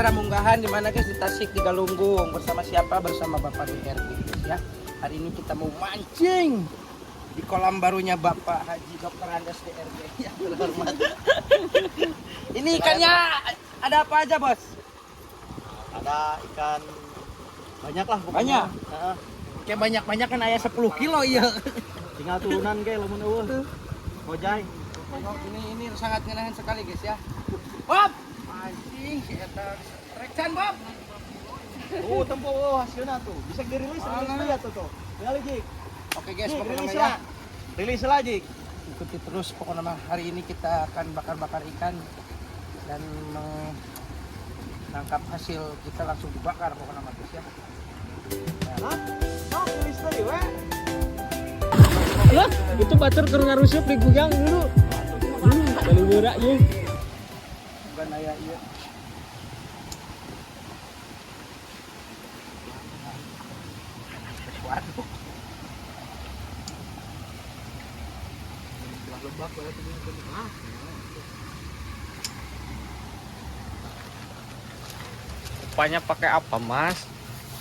Acara munggahan di mana guys, di Tasik di Galunggung. Bersama siapa? Bersama Bapak DRG guys ya. Hari ini kita mau mancing di kolam barunya Bapak Haji Dr. Andes DRG yang terhormat. Ini ikannya ada apa aja, Bos? Ada ikan banyak lah pokoknya. Banyak? Heeh. Kayak banyak-banyak kan aya 10 kilo iya. Tinggal turunan ge lamun eueuh. Hojai. Tengok ini sangat ngenahan sekali guys ya. Bob, mancing si eta rekcan Bob. Oh, tempo oh, hasilnya tuh. Bisa dirilis, rilis Alah. tuh ya tuh tuh. Tinggal Jik. Oke guys, Jik, pokoknya rilis ya. lah. Rilis lah, Jik. Ikuti terus pokoknya mah hari ini kita akan bakar-bakar ikan dan menangkap hasil kita langsung dibakar pokoknya mah guys ya. Hah? Oh, rilis tadi we. Lah, itu batur keur ngarusup di guyang dulu. Bali beura ieu. Bukan aya ieu. Waduh. Upahnya pakai apa, Mas?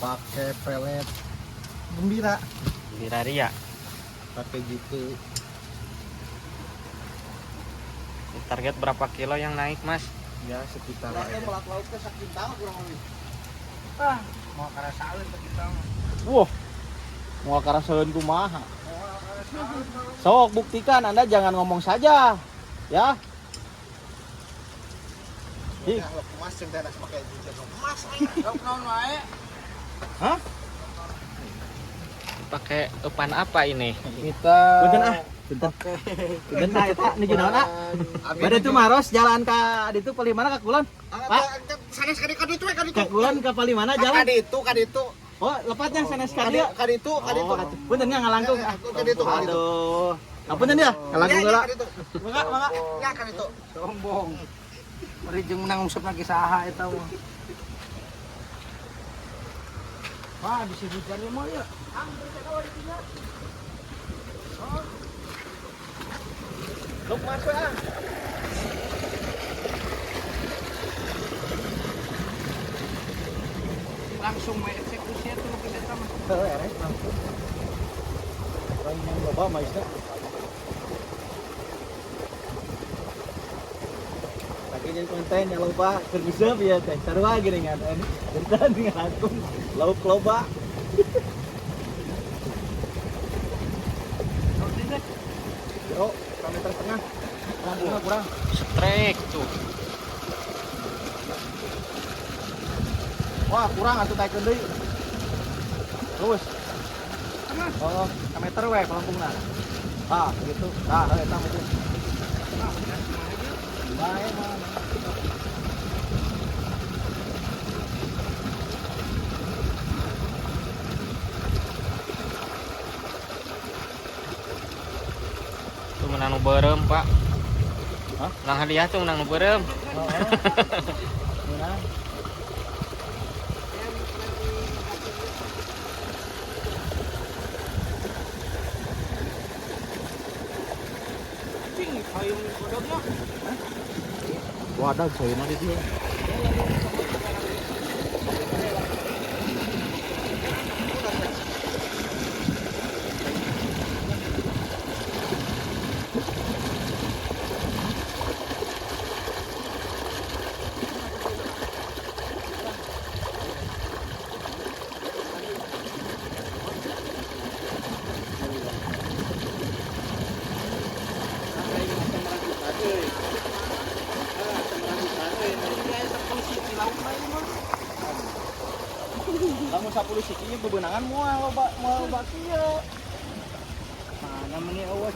Pakai pelet gembira, Gembira ria. pakai gitu. Target berapa kilo yang naik, Mas? Ya sekitar aja. Laut ke sakintal kurang lebih. Ah, mau karasaeun ke kita mah. Wah, mau karasaeun kumaha? Sok buktikan, Anda jangan ngomong saja. Ya. Ih. Lauk naon wae? Hah? Pakai upan apa ini? Kita Punten ah, punten. Punten nah eta nuju naon ah? Bade tuh maros jalan ka ditu palih mana ka kulon? Pak, Sanes ka ditu we ka ditu. ka kulon ka palih mana jalan? Ka ditu, ka ditu. Oh, lepatnya sanes ka dieu. Ka ditu, ka ditu. Oh, punten nya ngalangkung. Ya, ka ditu, ka ditu. Aduh. Apunten ya, ngalangkung Ya, heula. ka ditu. Mangga, mangga. Ya ka ditu. Sombong. Meri jeung menang usep lagi saha eta mah. Wah, bisa hujan ya mah ya. Luk masuk ah. Langsung we eksekusi tuh nu eta mah. Heuh, erek langsung. Lain yang loba maisna. Lagi jadi konten yang loba keur nguseup ya teh. Sarua geuningan Jantan ngalangkung lauk loba. Yo, meter setengah. Kurang, kurang, kurang. Strike tuh. Wah, kurang atuh taikeun deui. Terus. Oh, meter we pelengkungna. Ah, gitu. Nah, heuh eta meureun. Bae mah. Tuh menang nu beureum, Pak. Hah? Menang hadiah tuh menang nu beureum. Heeh. Menang. Cing, payung godogna. Wadah sayurna di dieu. Lamun 10 siki nya bebenangan moal loba moal loba kieu. Mana meni eueuh.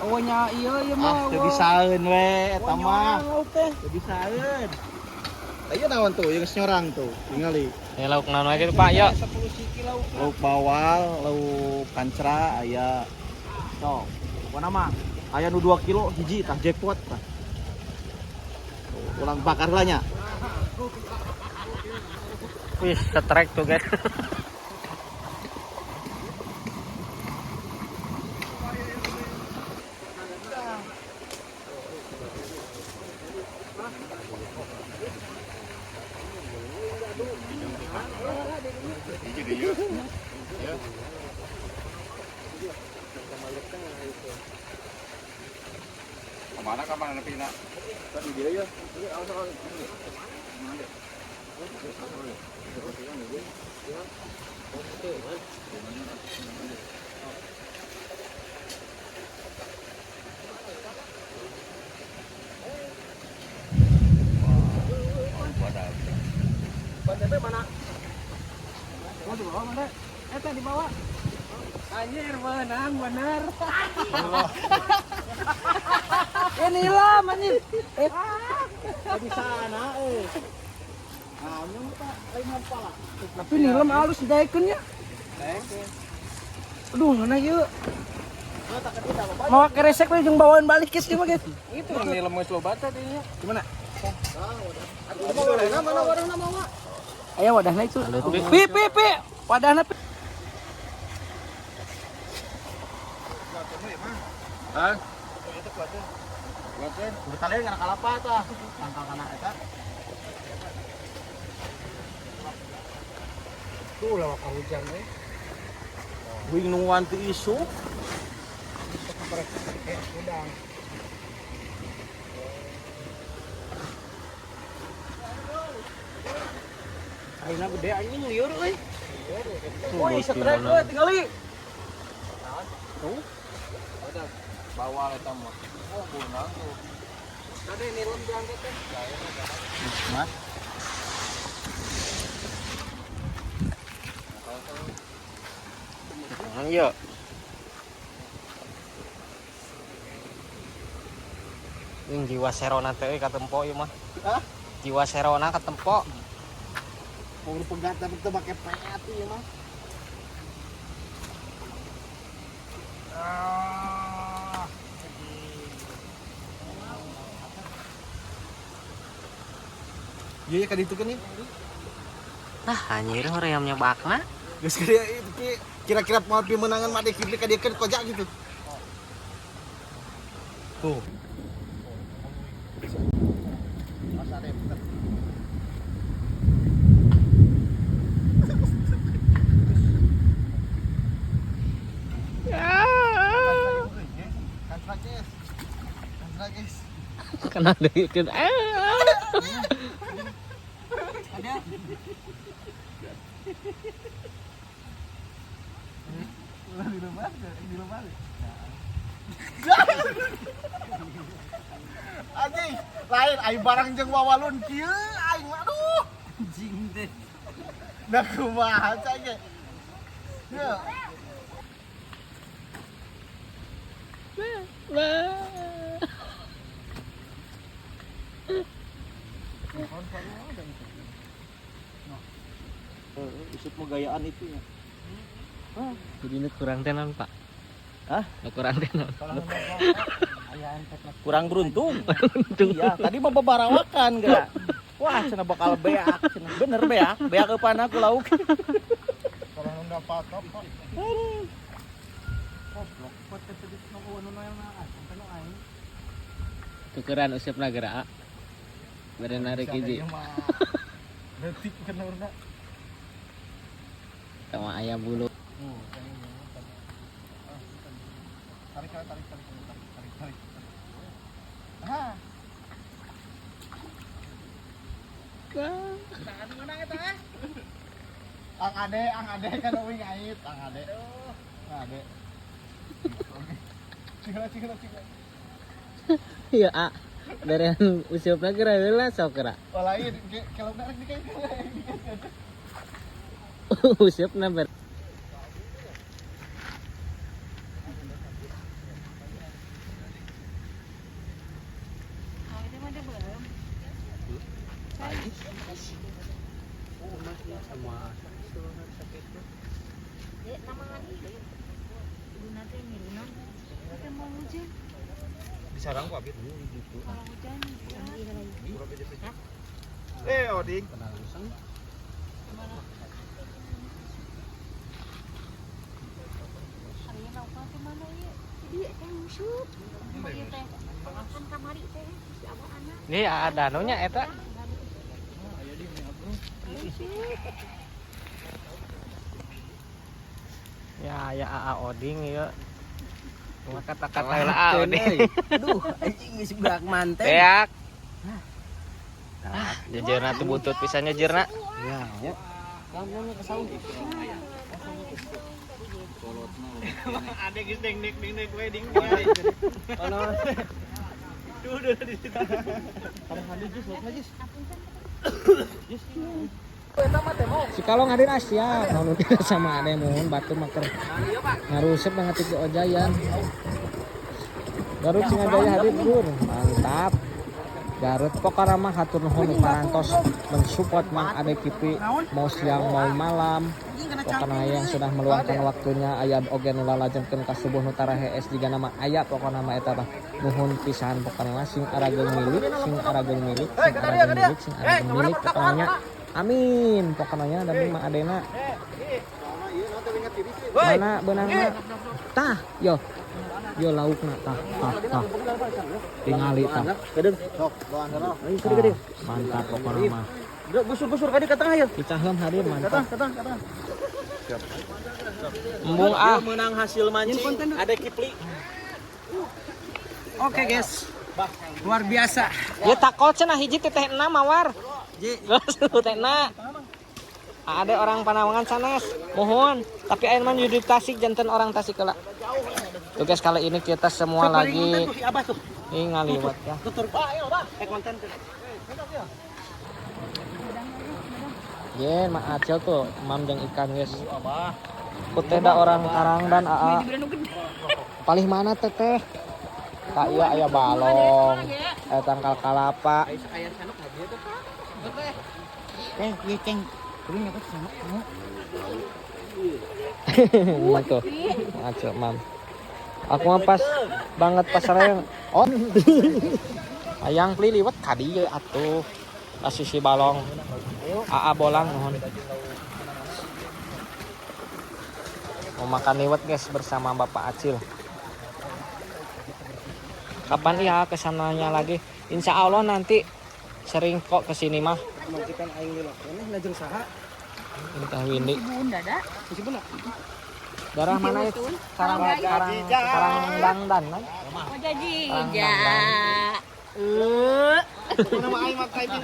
Eueuh nya ieu ieu mah. Ah, teu bisaeun we eta mah. Lauk teh. Teu bisaeun. Tah ieu naon tuh, ieu geus nyorang tuh, tingali. Ya lauk naon lagi tuh, Pak? Yuk. 10 siki lauk. Lauk bawal, lauk kancra aya. Sok, pokona mah aya nu 2 kilo hiji tah jackpot tah. Tuh, ulang bakar lah nya. Wih, strike tuh, guys. Mana ka mana pina? Kan di dieu ya. Mana? Oh, di bawah mana? Eta di bawah. Anjir menang bener. Ini lah anjir. Di sana euy. Ah, nyong tak lain pala. Tapi nilem halus daekeun nya. Aduh, mana yeuh? Mau keresek we jeung bawaan balik geus ieu mah guys. Itu nilem geus loba teh dinya. Gimana? Wadahna mana wadahna mawa? Aya wadahna itu. Pi pi pi. Wadahna pi. Hah? Bertalian kana kalapa tah. Tangkal kana eta. Tuh lawak hujan we. Wing nu wanti isuk. Udang. Ayeuna gede anjing liur euy. Woi, setrek euy tingali. Bawal eta mah. Oh, beunang tuh. Tadi nilem diangkat teh. Mas. Yuk. Ini jiwa serona teh katempo ieu mah. Hah? Jiwa serona katempo. Mau pegat tapi teu make peat ieu mah. Ah. Iya ka ditu kan ieu. Nah, anjir horeamnya bakna. Geus kira-kira mau pimenangan mah dikit ka dieu kojak gitu. Tuh. Kena deui kan. Ada. Anjing, lain aing barang jeung wawalun kieu aing mah aduh. Anjing teh. Nah kumaha cai ge. Ya. Isuk mah gayaan itu nya. Jadi ini kurang tenan, Pak. Hah? Nu kurang tenan. Kurang beruntung. Iya, tadi mah bebarawakan geura. Wah, cenah bakal beak, cenah. Bener beak, beak eupan aku lauk. Kalau nunda patok kok. Goblok, pot teh tadi nu nu sampai nu aing. Tukeran usupna geura. Bade narik hiji. Detik kena urna. Sama ayam bulu. Tarik tarik tarik tarik tarik tarik. Ah. Ang ade kan uing ait, ang ade. Ang ade. Cigala cigala cigala. Iya, A. Berean usupna geura heula sok geura. Oh lain, kalau narik dikait. Usupna ber. Disarang ku abis. Oding. Ini ada anunya eta. Ya, ya AA Oding ya. Kata-kata heula ah. Aduh, anjing geus beak manten. Beak. Ah, jejerna tuh butut pisannya jerna. Ya, ya. Ada geus deng deng deng deng wedding. Si kalong hadir Asia, nu sama ade mohon batu maker. Ngarusep banget itu ojayan. Garut Singajaya hadir gur, mantap. Garut pokokna mah hatur nuhun parantos mensupport Mang Ade Kipi mau siang mau malam. Pokokna yang sudah meluangkan waktunya aya oge nu lalajengkeun ka subuh nu tarahees jiga nama aya pokokna mah eta mah nuhun pisan pokokna mah sing arageung milik, sing arageung milik, sing arageung milik, sing arageung milik pokokna. Amin pokoknya dan Mang Adena. Mana benangna? Tah, yo. Yo laukna tah, tah, tah. Tingali tah. Tah, mantap pokokna mah. Gusur-gusur kadi ke tengah ya. Dicaheum hadir mantap. Ke tengah, ke tengah. Embung ah. Menang hasil mancing ada Kipli. Oke, guys. Luar biasa. Ya takol cenah hiji teh 6 mawar. Geus teh na. Ada orang Panawangan sanes, mohon. Tapi ayeuna mah di Tasik janten orang Tasik heula. Tuh guys, kali ini kita semua lagi ini ngaliwat ya. Ye, Mak Acil tuh mam jeung ikan guys. Ku teh da orang Karangdan aa. Palih mana teteh? Kak iya aya balong, aya tangkal kalapa. Eh, ieu ceng. Tuh, Mak Acil mam. Aku mah pas banget pasarnya. Oh. Ayang pli liwat ka dieu atuh. Ka sisi balong. Aa bolang nuhun. Mau makan liwet guys bersama Bapak Acil. Kapan ya kesananya lagi? Insya Allah nanti sering kok kesini mah. Majikan aing lilok keneh lajeng saha? Entah Windy. Bunda dah. Darah mana ya? Karang karang karang dangdan kan? Oh jadi ja.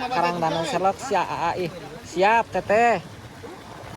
Karang danau selok sia aa ih. Siap teteh.